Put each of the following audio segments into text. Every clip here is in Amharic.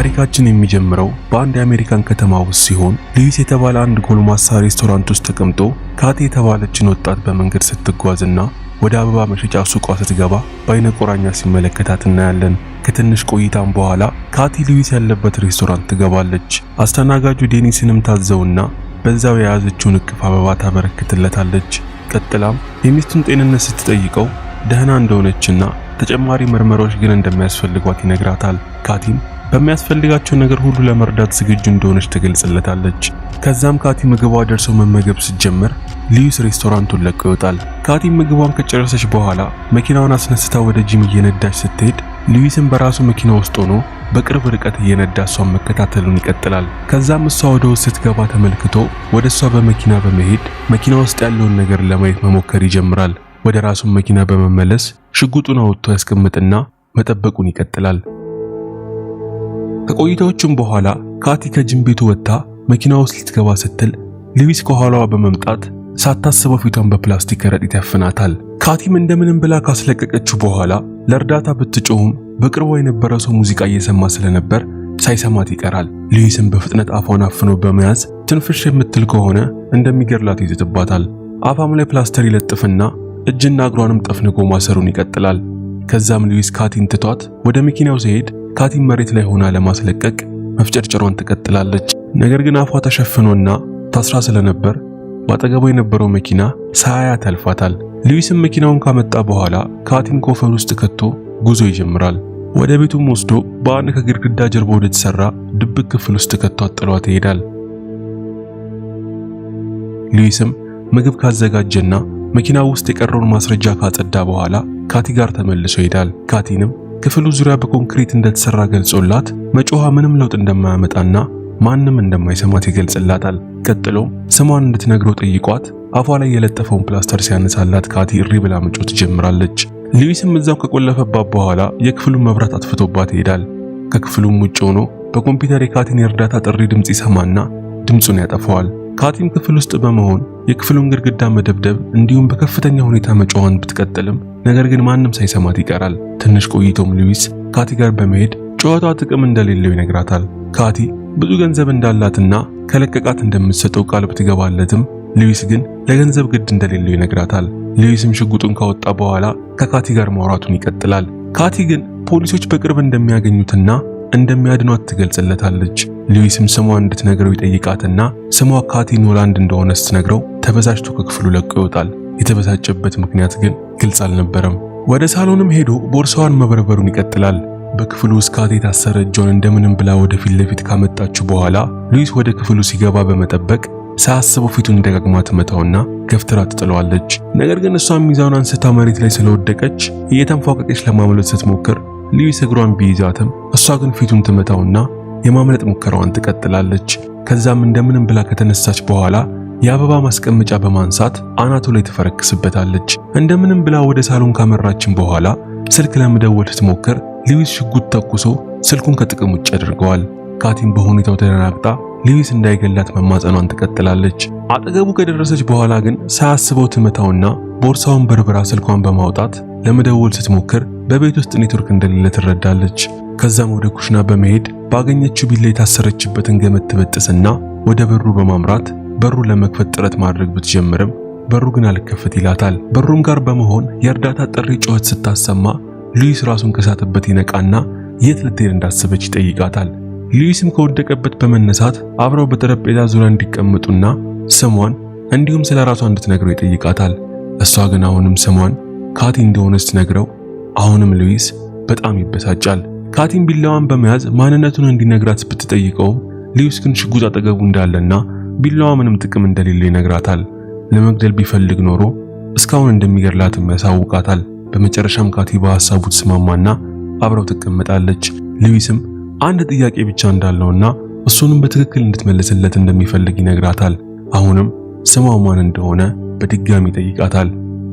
ታሪካችን የሚጀምረው በአንድ የአሜሪካን ከተማ ውስጥ ሲሆን ሉዊስ የተባለ አንድ ጎልማሳ ሬስቶራንት ውስጥ ተቀምጦ ካቲ የተባለችን ወጣት በመንገድ ስትጓዝና ወደ አበባ መሸጫ ሱቋ ስትገባ በአይነ ቁራኛ ሲመለከታት እናያለን። ከትንሽ ቆይታም በኋላ ካቲ ሉዊስ ያለበት ሬስቶራንት ትገባለች። አስተናጋጁ ዴኒስንም ታዘውና በዛው የያዘችውን እቅፍ አበባ ታበረክትለታለች። ቀጥላም የሚስቱን ጤንነት ስትጠይቀው ደህና እንደሆነችና ተጨማሪ ምርመራዎች ግን እንደሚያስፈልጓት ይነግራታል። ካቲም በሚያስፈልጋቸው ነገር ሁሉ ለመርዳት ዝግጁ እንደሆነች ትገልጽለታለች። ከዛም ካቲ ምግቧ ደርሶ መመገብ ስትጀምር ሉዊስ ሬስቶራንቱን ለቆ ይወጣል። ካቲ ምግቧን ከጨረሰች በኋላ መኪናዋን አስነስታ ወደ ጂም እየነዳች ስትሄድ ሉዊስም በራሱ መኪና ውስጥ ሆኖ በቅርብ ርቀት እየነዳ እሷን መከታተሉን ይቀጥላል። ከዛም እሷ ወደ ውስጥ ስትገባ ተመልክቶ ወደ እሷ በመኪና በመሄድ መኪና ውስጥ ያለውን ነገር ለማየት መሞከር ይጀምራል። ወደ ራሱ መኪና በመመለስ ሽጉጡን አውጥቶ ያስቀምጥና መጠበቁን ይቀጥላል። ከቆይታዎቹም በኋላ ካቲ ከጂም ቤቱ ወጥታ መኪና ውስጥ ልትገባ ስትል ሉዊስ ከኋላዋ በመምጣት ሳታስበው ፊቷን በፕላስቲክ ከረጢት ያፍናታል። ካቲም እንደምንም ብላ ካስለቀቀችው በኋላ ለእርዳታ ብትጮህም በቅርቧ የነበረ ሰው ሙዚቃ እየሰማ ስለነበር ሳይሰማት ይቀራል። ሉዊስም በፍጥነት አፏን አፍኖ በመያዝ ትንፍሽ የምትል ከሆነ እንደሚገድላት ይዝትባታል። አፏም ላይ ፕላስተር ይለጥፍና እጅና እግሯንም ጠፍንጎ ማሰሩን ይቀጥላል። ከዛም ሉዊስ ካቲን ትቷት ወደ መኪናው ሲሄድ ካቲን መሬት ላይ ሆና ለማስለቀቅ መፍጨርጨሯን ትቀጥላለች። ነገር ግን አፏ ተሸፍኖና ታስራ ስለነበር በአጠገቡ የነበረው መኪና ሳያያት ያልፋታል። ሉዊስም መኪናውን ካመጣ በኋላ ካቲን ኮፈን ውስጥ ከቶ ጉዞ ይጀምራል። ወደ ቤቱም ወስዶ በአንድ ከግድግዳ ጀርባ ወደ ተሰራ ድብቅ ክፍል ውስጥ ከቶ ጥሏት ይሄዳል። ሉዊስም ምግብ ካዘጋጀና መኪናው ውስጥ የቀረውን ማስረጃ ካጸዳ በኋላ ካቲ ጋር ተመልሶ ይሄዳል። ካቲንም ክፍሉ ዙሪያ በኮንክሪት እንደተሰራ ገልጾላት መጮኋ ምንም ለውጥ እንደማያመጣና ማንም እንደማይሰማት ይገልጽላታል። ቀጥሎም ስሟን እንድትነግረው ጠይቋት አፏ ላይ የለጠፈውን ፕላስተር ሲያነሳላት ካቲ እሪ ብላ መጮህ ትጀምራለች። ሉዊስም እዛው ከቆለፈባት በኋላ የክፍሉን መብራት አጥፍቶባት ይሄዳል። ከክፍሉም ውጭ ሆኖ በኮምፒውተር የካቲን የእርዳታ ጥሪ ድምጽ ይሰማና ድምጹን ያጠፋዋል። ካቲም ክፍል ውስጥ በመሆን የክፍሉን ግድግዳ መደብደብ እንዲሁም በከፍተኛ ሁኔታ መጮኋን ብትቀጥልም ነገር ግን ማንም ሳይሰማት ይቀራል። ትንሽ ቆይቶም ሉዊስ ካቲ ጋር በመሄድ ጨዋታዋ ጥቅም እንደሌለው ይነግራታል። ካቲ ብዙ ገንዘብ እንዳላትና ከለቀቃት እንደምትሰጠው ቃል ብትገባለትም ሉዊስ ግን ለገንዘብ ግድ እንደሌለው ይነግራታል። ሉዊስም ሽጉጡን ካወጣ በኋላ ከካቲ ጋር ማውራቱን ይቀጥላል። ካቲ ግን ፖሊሶች በቅርብ እንደሚያገኙትና እንደሚያድኗት ትገልጽለታለች። ሉዊስም ስሟን እንድትነግረው ይጠይቃትና ስሟ ካቲ ኖላንድ እንደሆነ ስትነግረው ተበሳጭቶ ከክፍሉ ለቆ ይወጣል። የተበሳጨበት ምክንያት ግን ግልጽ አልነበረም። ወደ ሳሎንም ሄዶ ቦርሳዋን መበርበሩን ይቀጥላል። በክፍሉ ውስጥ ካቲ የታሰረ እጇን እንደምንም ብላ ወደ ፊት ለፊት ካመጣችው በኋላ ሉዊስ ወደ ክፍሉ ሲገባ በመጠበቅ ሳያስበው ፊቱን ደጋግማ ትመታውና ገፍትራ ትጥለዋለች። ነገር ግን እሷም ሚዛኑን አንስታ መሬት ላይ ስለወደቀች እየተንፏቀቀች ለማምለጥ ስትሞክር ሉዊስ እግሯን ቢይዛትም እሷ ግን ፊቱን ትመታውና የማምለጥ ሙከራዋን ትቀጥላለች። ከዛም እንደምንም ብላ ከተነሳች በኋላ የአበባ ማስቀመጫ በማንሳት አናቱ ላይ ትፈረክስበታለች። እንደምንም ብላ ወደ ሳሎን ካመራችን በኋላ ስልክ ለመደወል ስትሞክር ሉዊስ ሽጉጥ ተኩሶ ስልኩን ከጥቅም ውጭ ያደርገዋል። ካቲም በሁኔታው ተደናግጣ ሉዊስ እንዳይገላት መማጸኗን ትቀጥላለች። አጠገቡ ከደረሰች በኋላ ግን ሳያስበው ትመታውና ቦርሳውን በርብራ ስልኳን በማውጣት ለመደወል ስትሞክር በቤት ውስጥ ኔትወርክ እንደሌለ ትረዳለች። ከዛም ወደ ኩሽና በመሄድ ባገኘችው ቢላ የታሰረችበትን ገመድ ትበጥስና ወደ በሩ በማምራት በሩን ለመክፈት ጥረት ማድረግ ብትጀምርም በሩ ግን አልከፈት ይላታል። በሩም ጋር በመሆን የእርዳታ ጥሪ ጩኸት ስታሰማ ሉዊስ ራሱን ከሳተበት ይነቃና የት ልትሄድ እንዳሰበች ይጠይቃታል። ሉዊስም ከወደቀበት በመነሳት አብረው በጠረጴዛ ዙሪያ እንዲቀመጡና ስሟን እንዲሁም ስለ ራሷ እንድትነግረው ይጠይቃታል። እሷ ግን አሁንም ስሟን ካቲ እንደሆነ ስትነግረው አሁንም ሉዊስ በጣም ይበሳጫል። ካቲም ቢላዋን በመያዝ ማንነቱን እንዲነግራት ብትጠይቀውም ሉዊስ ግን ሽጉጥ አጠገቡ እንዳለና ቢላዋ ምንም ጥቅም እንደሌለው ይነግራታል። ለመግደል ቢፈልግ ኖሮ እስካሁን እንደሚገድላትም ያሳውቃታል። በመጨረሻም ካቲ በሐሳቡ ትስማማና አብረው ትቀመጣለች። ሉዊስም አንድ ጥያቄ ብቻ እንዳለውና እሱንም በትክክል እንድትመልስለት እንደሚፈልግ ይነግራታል። አሁንም ስሟ ማን እንደሆነ በድጋሚ ይጠይቃታል።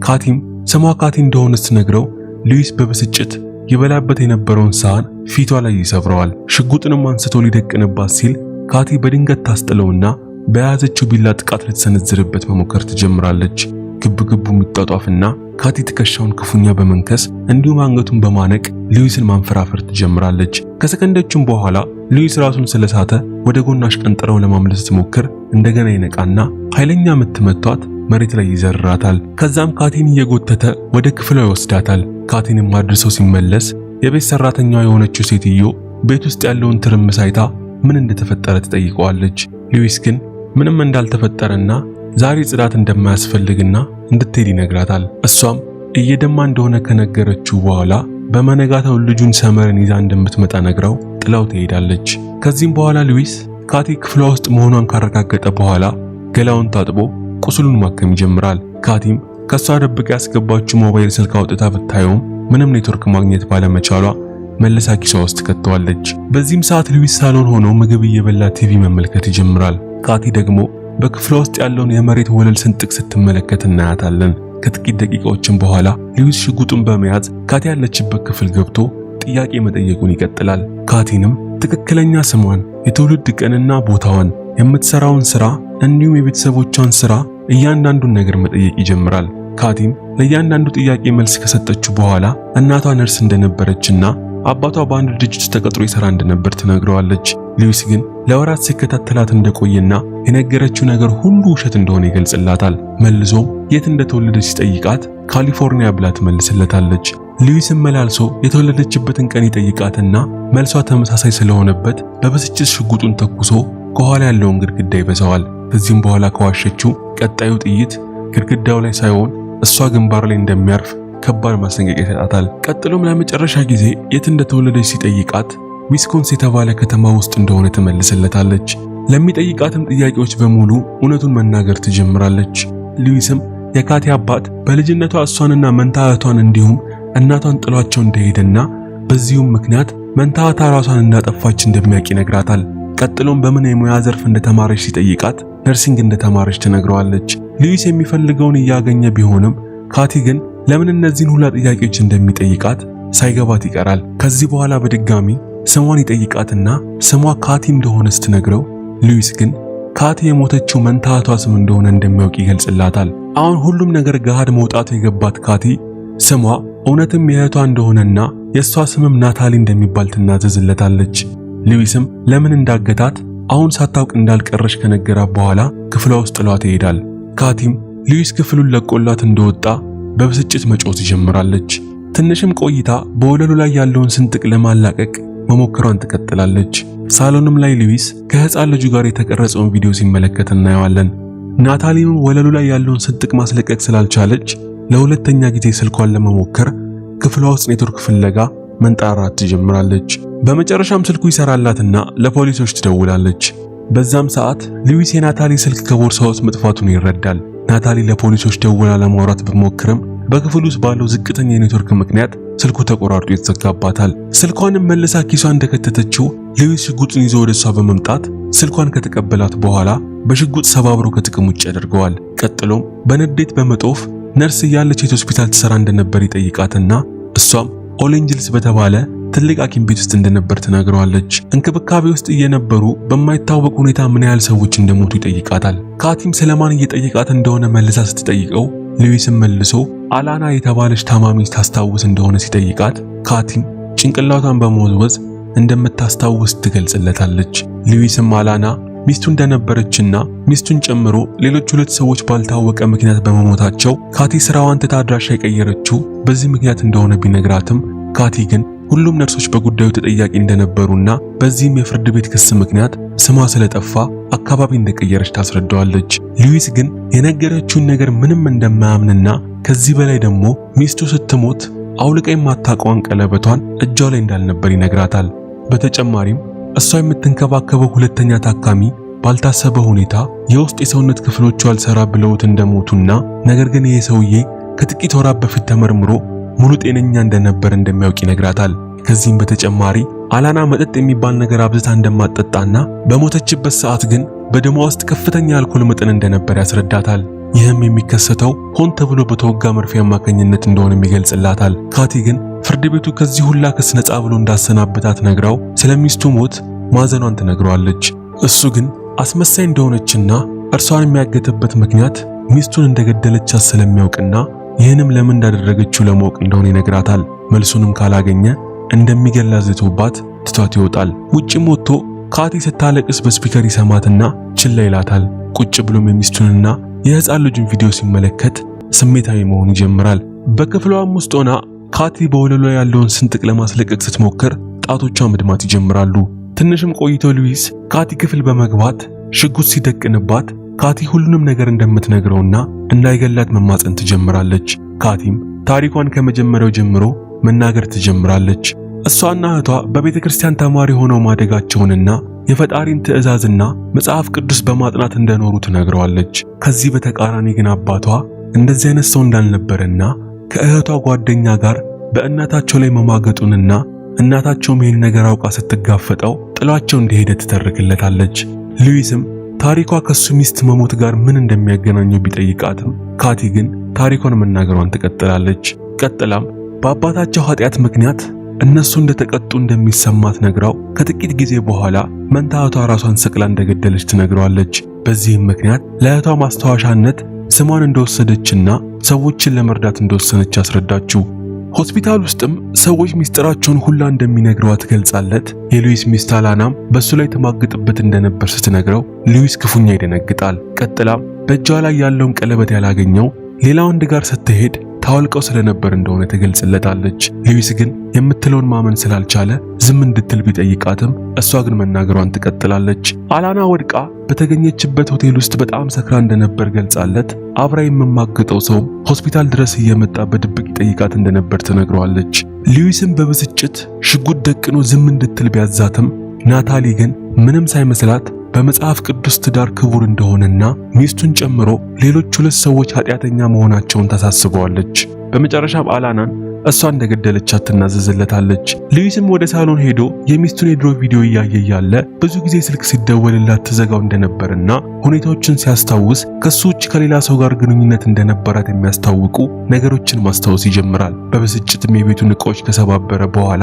ካቲም ስሟ ካቲ እንደሆነ ስትነግረው ሉዊስ በብስጭት ይበላበት የነበረውን ሳህን ፊቷ ላይ ይሰብረዋል። ሽጉጥንም አንስቶ ሊደቅንባት ሲል ካቲ በድንገት ታስጥለውና በያዘችው ቢላ ጥቃት ልትሰነዝርበት መሞከር ትጀምራለች። ግብግቡ የሚጧጧፍና ካቲ ትከሻውን ክፉኛ በመንከስ እንዲሁም አንገቱን በማነቅ ሉዊስን ማንፈራፈር ትጀምራለች። ከሰከንዶችም በኋላ ሉዊስ ራሱን ስለሳተ ወደ ጎን አሽቀንጥረው ለማምለጥ ስትሞክር እንደገና ይነቃና ኃይለኛ ምት መቷት መሬት ላይ ይዘርራታል። ከዛም ካቲን እየጎተተ ወደ ክፍሏ ይወስዳታል። ካቲንም አድርሰው ሲመለስ የቤት ሰራተኛዋ የሆነችው ሴትዮ ቤት ውስጥ ያለውን ትርምስ አይታ ምን እንደተፈጠረ ትጠይቀዋለች። ሉዊስ ግን ምንም እንዳልተፈጠረና ዛሬ ጽዳት እንደማያስፈልግና እንድትሄድ ይነግራታል። እሷም እየደማ እንደሆነ ከነገረችው በኋላ በመነጋታው ልጁን ሰመርን ይዛ እንደምትመጣ ነግራው ጥላው ትሄዳለች። ከዚህም በኋላ ሉዊስ ካቲ ክፍሏ ውስጥ መሆኗን ካረጋገጠ በኋላ ገላውን ታጥቦ ቁስሉን ማከም ይጀምራል። ካቲም ከሷ ደብቃ ያስገባችው ሞባይል ስልክ አውጥታ ብታየውም ምንም ኔትወርክ ማግኘት ባለመቻሏ መልሳ ኪሷ ውስጥ ከተዋለች። በዚህም ሰዓት ሉዊስ ሳሎን ሆኖ ምግብ እየበላ ቲቪ መመልከት ይጀምራል። ካቲ ደግሞ በክፍሏ ውስጥ ያለውን የመሬት ወለል ስንጥቅ ስትመለከት እናያታለን። ከጥቂት ደቂቃዎችም በኋላ ሉዊስ ሽጉጡን በመያዝ ካቲ ያለችበት ክፍል ገብቶ ጥያቄ መጠየቁን ይቀጥላል። ካቲንም ትክክለኛ ስሟን፣ የትውልድ ቀንና ቦታዋን፣ የምትሰራውን ስራ እንዲሁም የቤተሰቦቿን ስራ እያንዳንዱን ነገር መጠየቅ ይጀምራል። ካቲም ለእያንዳንዱ ጥያቄ መልስ ከሰጠችው በኋላ እናቷ ነርስ እንደነበረችና አባቷ በአንድ ድርጅት ተቀጥሮ ይሰራ እንደነበር ትነግረዋለች። ሉዊስ ግን ለወራት ሲከታተላት እንደቆየና የነገረችው ነገር ሁሉ ውሸት እንደሆነ ይገልጽላታል። መልሶም የት እንደተወለደች ሲጠይቃት ካሊፎርኒያ ብላ ትመልስለታለች። ሉዊስም መላልሶ የተወለደችበትን ቀን ይጠይቃትና መልሷ ተመሳሳይ ስለሆነበት በብስጭት ሽጉጡን ተኩሶ ከኋላ ያለውን ግድግዳ ይበሳዋል። ከዚህም በኋላ ከዋሸችው ቀጣዩ ጥይት ግድግዳው ላይ ሳይሆን እሷ ግንባር ላይ እንደሚያርፍ ከባድ ማስጠንቀቂያ ይሰጣታል። ቀጥሎም ለመጨረሻ ጊዜ የት እንደተወለደች ሲጠይቃት ዊስኮንስ የተባለ ከተማ ውስጥ እንደሆነ ትመልስለታለች። ለሚጠይቃትም ጥያቄዎች በሙሉ እውነቱን መናገር ትጀምራለች። ሉዊስም የካቲ አባት በልጅነቷ እሷንና መንታ እህቷን እንዲሁም እናቷን ጥሏቸው እንደሄደና በዚሁም ምክንያት መንታ እህቷ ራሷን እንዳጠፋች እንደሚያውቅ ይነግራታል። ቀጥሎም በምን የሙያ ዘርፍ እንደተማረች ሲጠይቃት nursing እንደተማረች ትነግረዋለች። ሉዊስ የሚፈልገውን እያገኘ ቢሆንም ካቲ ግን ለምን እነዚህን ሁላ ጥያቄዎች እንደሚጠይቃት ሳይገባት ይቀራል። ከዚህ በኋላ በድጋሚ ስሟን ይጠይቃትና ስሟ ካቲ እንደሆነ ስትነግረው ሉዊስ ግን ካቲ የሞተችው መንታ እህቷ ስም እንደሆነ እንደሚያውቅ ይገልጽላታል። አሁን ሁሉም ነገር ገሃድ መውጣቱ የገባት ካቲ ስሟ እውነትም የእህቷ እንደሆነና የእሷ ስምም ናታሊ እንደሚባል ትናዘዝለታለች። ሉዊስም ለምን እንዳገታት አሁን ሳታውቅ እንዳልቀረች ከነገራት በኋላ ክፍሏ ውስጥ ጥሏት ይሄዳል። ካቲም ሉዊስ ክፍሉን ለቆላት እንደወጣ በብስጭት መጮህ ትጀምራለች። ትንሽም ቆይታ በወለሉ ላይ ያለውን ስንጥቅ ለማላቀቅ መሞከሯን ትቀጥላለች። ሳሎንም ላይ ሉዊስ ከህፃን ልጁ ጋር የተቀረጸውን ቪዲዮ ሲመለከት እናየዋለን። ናታሊም ወለሉ ላይ ያለውን ስንጥቅ ማስለቀቅ ስላልቻለች ለሁለተኛ ጊዜ ስልኳን ለመሞከር ክፍሏ ውስጥ ኔትወርክ ፍለጋ መንጣራት ትጀምራለች። በመጨረሻም ስልኩ ይሰራላትና ለፖሊሶች ትደውላለች። በዛም ሰዓት ሉዊስ የናታሊ ስልክ ከቦርሳዋ ውስጥ መጥፋቱን ይረዳል። ናታሊ ለፖሊሶች ደውላ ለማውራት ብትሞክርም በክፍል ውስጥ ባለው ዝቅተኛ የኔትወርክ ምክንያት ስልኩ ተቆራርጦ ይዘጋባታል። ስልኳንም መልሳ ኪሷ እንደከተተችው ሉዊስ ሽጉጡን ይዞ ወደ እሷ በመምጣት ስልኳን ከተቀበላት በኋላ በሽጉጥ ሰባብሮ ከጥቅም ውጭ ያደርገዋል። ቀጥሎም በንዴት በመጦፍ ነርስ እያለች የት ሆስፒታል ትሰራ እንደነበር ይጠይቃትና እሷም ኦል ኤንጅልስ በተባለ ትልቅ ሐኪም ቤት ውስጥ እንደነበር ትነግረዋለች። እንክብካቤ ውስጥ እየነበሩ በማይታወቅ ሁኔታ ምን ያህል ሰዎች እንደሞቱ ይጠይቃታል። ካቲም ስለማን እየጠየቃት እንደሆነ መልሳ ስትጠይቀው ሉዊስም መልሶ አላና የተባለች ታማሚ ታስታውስ እንደሆነ ሲጠይቃት ካቲም ጭንቅላቷን በመወዝወዝ እንደምታስታውስ ትገልጽለታለች። ሉዊስም አላና ሚስቱ እንደነበረችና ሚስቱን ጨምሮ ሌሎች ሁለት ሰዎች ባልታወቀ ምክንያት በመሞታቸው ካቲ ስራዋን ትታ አድራሻ የቀየረችው በዚህ ምክንያት እንደሆነ ቢነግራትም ካቲ ግን ሁሉም ነርሶች በጉዳዩ ተጠያቂ እንደነበሩና በዚህም የፍርድ ቤት ክስ ምክንያት ስሟ ስለጠፋ አካባቢ እንደቀየረች ታስረዳዋለች። ሉዊስ ግን የነገረችውን ነገር ምንም እንደማያምንና ከዚህ በላይ ደግሞ ሚስቱ ስትሞት አውልቃ የማታውቀዋን ቀለበቷን እጇ ላይ እንዳልነበር ይነግራታል። በተጨማሪም እሷ የምትንከባከበው ሁለተኛ ታካሚ ባልታሰበ ሁኔታ የውስጥ የሰውነት ክፍሎቹ አልሰራ ብለውት እንደሞቱና ነገር ግን ይህ ሰውዬ ከጥቂት ወራት በፊት ተመርምሮ ሙሉ ጤነኛ እንደነበር እንደሚያውቅ ይነግራታል። ከዚህም በተጨማሪ አላና መጠጥ የሚባል ነገር አብዝታ እንደማትጠጣና በሞተችበት ሰዓት ግን በደሟ ውስጥ ከፍተኛ የአልኮል መጠን እንደነበር ያስረዳታል። ይህም የሚከሰተው ሆን ተብሎ በተወጋ መርፌ አማካኝነት እንደሆነም ይገልጽላታል። ካቲ ግን ፍርድ ቤቱ ከዚህ ሁላ ክስ ነፃ ብሎ እንዳሰናበታት ነግራው ስለሚስቱ ሞት ማዘኗን ትነግረዋለች። እሱ ግን አስመሳይ እንደሆነችና እርሷን የሚያገተበት ምክንያት ሚስቱን እንደገደለቻት ስለሚያውቅና ይህንም ለምን እንዳደረገችው ለማወቅ እንደሆነ ይነግራታል። መልሱንም ካላገኘ እንደሚገላት ዝቶባት ትቷት ይወጣል። ውጭም ወጥቶ ካቲ ስታለቅስ በ speaker ይሰማትና ችላ ይላታል። ቁጭ ብሎም የሚስቱንና የህፃን ልጁን ቪዲዮ ሲመለከት ስሜታዊ መሆን ይጀምራል። በክፍሏም ውስጥ ሆና ካቲ በወለሉ ላይ ያለውን ስንጥቅ ለማስለቀቅ ስትሞክር ጣቶቿ መድማት ይጀምራሉ። ትንሽም ቆይቶ ሉዊስ ካቲ ክፍል በመግባት ሽጉጥ ሲደቅንባት ካቲ ሁሉንም ነገር እንደምትነግረውና እንዳይገላት መማፀን ትጀምራለች። ካቲም ታሪኳን ከመጀመሪያው ጀምሮ መናገር ትጀምራለች። እሷና እህቷ በቤተ ክርስቲያን ተማሪ ሆነው ማደጋቸውንና የፈጣሪን ትእዛዝና መጽሐፍ ቅዱስ በማጥናት እንደኖሩ ትነግረዋለች። ከዚህ በተቃራኒ ግን አባቷ እንደዚህ አይነት ሰው እንዳልነበረና ከእህቷ ጓደኛ ጋር በእናታቸው ላይ መማገጡንና እናታቸውም ይህን ነገር አውቃ ስትጋፈጠው ጥሏቸው እንደሄደ ትተርክለታለች። ሉዊስም ታሪኳ ከሱ ሚስት መሞት ጋር ምን እንደሚያገናኘው ቢጠይቃትም ካቲ ግን ታሪኳን መናገሯን ትቀጥላለች። ቀጥላም በአባታቸው ኃጢአት ምክንያት እነሱ እንደተቀጡ እንደሚሰማት ነግራው ከጥቂት ጊዜ በኋላ መንታ እህቷ ራሷን ሰቅላ እንደገደለች ትነግረዋለች። በዚህም ምክንያት ለእህቷ ማስታወሻነት ስሟን እንደወሰደችና ሰዎችን ለመርዳት እንደወሰነች አስረዳችው። ሆስፒታል ውስጥም ሰዎች ሚስጥራቸውን ሁላ እንደሚነግረዋ ትገልጻለት። የሉዊስ ሚስት አላናም በሱ ላይ ተማግጥበት እንደነበር ስትነግረው ሉዊስ ክፉኛ ይደነግጣል። ቀጥላም በእጇ ላይ ያለውን ቀለበት ያላገኘው ሌላ ወንድ ጋር ስትሄድ ታወልቀው ስለነበር እንደሆነ ትገልጽለታለች። ሉዊስ ግን የምትለውን ማመን ስላልቻለ ዝም እንድትል ቢጠይቃትም እሷ ግን መናገሯን ትቀጥላለች። አላና ወድቃ በተገኘችበት ሆቴል ውስጥ በጣም ሰክራ እንደነበር ገልጻለት አብራ የምማግጠው ሰውም ሆስፒታል ድረስ እየመጣ በድብቅ ይጠይቃት እንደነበር ትነግረዋለች። ሉዊስም በብስጭት ሽጉጥ ደቅኖ ዝም እንድትል ቢያዛትም ናታሊ ግን ምንም ሳይመስላት በመጽሐፍ ቅዱስ ትዳር ክቡር እንደሆነና ሚስቱን ጨምሮ ሌሎች ሁለት ሰዎች ኃጢአተኛ መሆናቸውን ታሳስበዋለች። በመጨረሻም አላናን እሷ እንደገደለቻት ትናዘዝለታለች። ሉዊስም ወደ ሳሎን ሄዶ የሚስቱን የድሮ ቪዲዮ እያየ እያለ ብዙ ጊዜ ስልክ ሲደወልላት ትዘጋው እንደነበርና ሁኔታዎችን ሲያስታውስ ከሱ ውጭ ከሌላ ሰው ጋር ግንኙነት እንደነበራት የሚያስታውቁ ነገሮችን ማስታወስ ይጀምራል። በብስጭትም የቤቱን ዕቃዎች ከሰባበረ በኋላ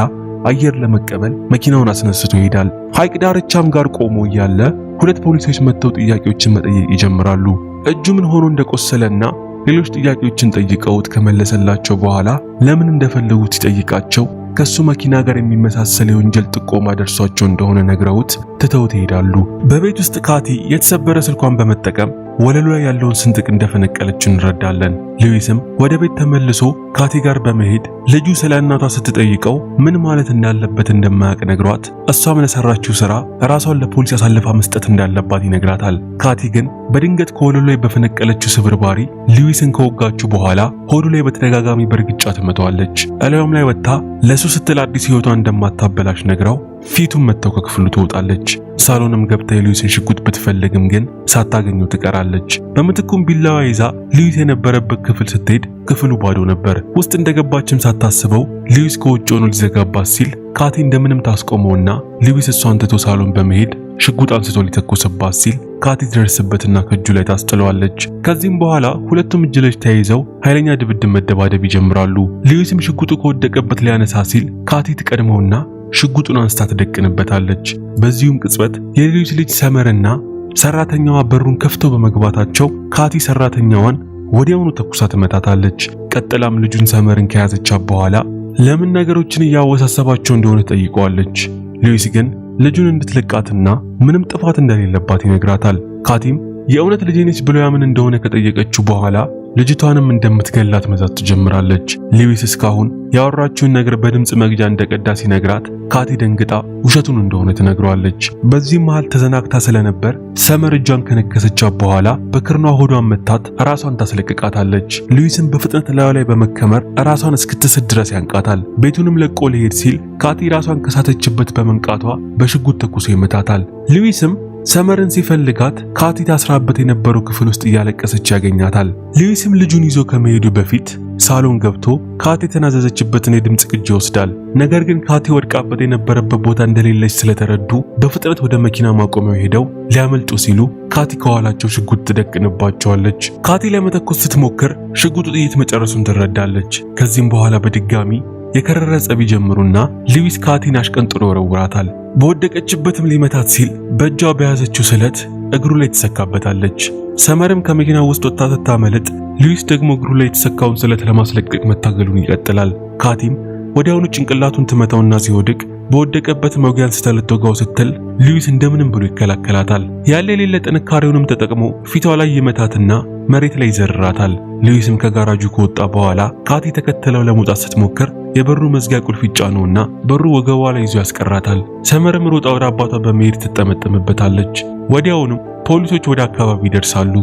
አየር ለመቀበል መኪናውን አስነስቶ ይሄዳል። ሐይቅ ዳርቻም ጋር ቆሞ እያለ ሁለት ፖሊሶች መጥተው ጥያቄዎችን መጠየቅ ይጀምራሉ። እጁ ምን ሆኖ እንደቆሰለና ሌሎች ጥያቄዎችን ጠይቀውት ከመለሰላቸው በኋላ ለምን እንደፈለጉት ሲጠይቃቸው ከሱ መኪና ጋር የሚመሳሰል የወንጀል ጥቆማ ደርሷቸው እንደሆነ ነግረውት ትተውት ይሄዳሉ። በቤት ውስጥ ካቲ የተሰበረ ስልኳን በመጠቀም ወለሉ ላይ ያለውን ስንጥቅ እንደፈነቀለች እንረዳለን። ሉዊስም ወደ ቤት ተመልሶ ካቲ ጋር በመሄድ ልጁ ስለ እናቷ ስትጠይቀው ምን ማለት እንዳለበት እንደማያውቅ ነግሯት እሷም ለሰራችው ስራ ራሷን ለፖሊስ አሳልፋ መስጠት እንዳለባት ይነግራታል። ካቲ ግን በድንገት ከወለሉ ላይ በፈነቀለችው ስብርባሪ ሉዊስን ከወጋችው በኋላ ሆዱ ላይ በተደጋጋሚ በእርግጫ ትመታዋለች። እላዩም ላይ ወጥታ ለሱ ስትል አዲስ ህይወቷን እንደማታበላሽ ነግራው ፊቱን መጥተው ከክፍሉ ትወጣለች። ሳሎንም ገብታ የሉዊስን ሽጉጥ ብትፈልግም ግን ሳታገኘው ትቀራለች። በምትኩም ቢላዋ ይዛ ሉዊስ የነበረበት ክፍል ስትሄድ ክፍሉ ባዶ ነበር። ውስጥ እንደገባችም ሳታስበው ሉዊስ ከውጭ ሆኖ ሊዘጋባት ሲል ካቲ እንደምንም ታስቆመውና ሉዊስ እሷን ትቶ ሳሎን በመሄድ ሽጉጥ አንስቶ ሊተኮስባት ሲል ካቲ ትደርስበትና ከእጁ ላይ ታስጥለዋለች። ከዚህም በኋላ ሁለቱም እጅ ለእጅ ተያይዘው ኃይለኛ ድብድብ መደባደብ ይጀምራሉ። ሉዊስም ሽጉጡ ከወደቀበት ሊያነሳ ሲል ካቲ ትቀድመውና ሽጉጡን አንስታ ትደቅንበታለች። በዚሁም ቅጽበት የሉዊስ ልጅ ሰመርና ሰራተኛዋ በሩን ከፍተው በመግባታቸው ካቲ ሰራተኛዋን ወዲያውኑ ተኩሳ ትመታታለች። ቀጥላም ልጁን ሰመርን ከያዘቻት በኋላ ለምን ነገሮችን እያወሳሰባቸው እንደሆነ ትጠይቀዋለች። ሉዊስ ግን ልጁን እንድትለቃትና ምንም ጥፋት እንደሌለባት ይነግራታል። ካቲም የእውነት ልጄ ነች ብሎ ያምን እንደሆነ ከጠየቀችው በኋላ ልጅቷንም እንደምትገላት መዛት ትጀምራለች። ሉዊስ እስካሁን ያወራችውን ነገር በድምጽ መግጃ እንደቀዳ ሲነግራት ካቲ ደንግጣ ውሸቱን እንደሆነ ትነግረዋለች። በዚህም መሃል ተዘናግታ ስለነበር ሰመር እጇን ከነከሰቻት በኋላ በክርኗ ሆዷን መታት ራሷን ታስለቅቃታለች። ሉዊስም በፍጥነት ላዩ ላይ በመከመር ራሷን እስክትስት ድረስ ያንቃታል። ቤቱንም ለቆ ሊሄድ ሲል ካቲ ራሷን ከሳተችበት በመንቃቷ በሽጉጥ ተኩሶ ይመታታል። ሉዊስም ሰመርን ሲፈልጋት ካቲ ታስራበት የነበረው ክፍል ውስጥ እያለቀሰች ያገኛታል። ሉዊስም ልጁን ይዞ ከመሄዱ በፊት ሳሎን ገብቶ ካቲ የተናዘዘችበትን የድምፅ ቅጂ ይወስዳል። ነገር ግን ካቲ ወድቃበት የነበረበት ቦታ እንደሌለች ስለተረዱ በፍጥነት ወደ መኪና ማቆሚያው ሄደው ሊያመልጡ ሲሉ ካቲ ከኋላቸው ሽጉጥ ትደቅንባቸዋለች። ካቲ ለመተኮስ ስትሞክር ሽጉጡ ጥይት መጨረሱን ትረዳለች። ከዚህም በኋላ በድጋሚ የከረረ ጸብ ይጀምሩና ሉዊስ ካቲን አሽቀንጥሮ ይወረውራታል። በወደቀችበትም ሊመታት ሲል በእጇ በያዘችው ስለት እግሩ ላይ ትሰካበታለች። ሰመርም ከመኪና ውስጥ ወጥታ ስታመልጥ ሉዊስ ደግሞ እግሩ ላይ የተሰካውን ስለት ለማስለቀቅ መታገሉን ይቀጥላል። ካቲም ወዲያውኑ ጭንቅላቱን ትመታውና ሲወድቅ በወደቀበት መውጊያ አንስታ ልትወጋው ስትል ሉዊስ እንደምንም ብሎ ይከላከላታል። ያለ የሌለ ጥንካሬውንም ተጠቅሞ ፊቷ ላይ ይመታትና መሬት ላይ ይዘርራታል። ሉዊስም ከጋራጁ ከወጣ በኋላ ካቲ ተከትለው ለመውጣት ስትሞክር የበሩ መዝጊያ ቁልፍ ይጫነውና በሩ ወገቧ ላይ ይዞ ያስቀራታል። ሰመርም ሮጣ ወደ አባቷ በመሄድ ትጠመጠምበታለች። ወዲያውኑም ፖሊሶች ወደ አካባቢ ይደርሳሉ።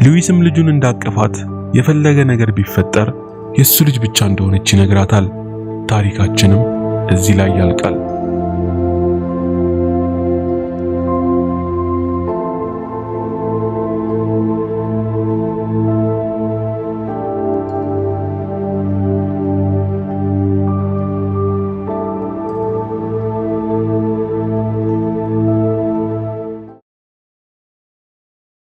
ሉዊስም ልጁን እንዳቀፋት የፈለገ ነገር ቢፈጠር የሱ ልጅ ብቻ እንደሆነች ይነግራታል። ታሪካችንም እዚህ ላይ ያልቃል።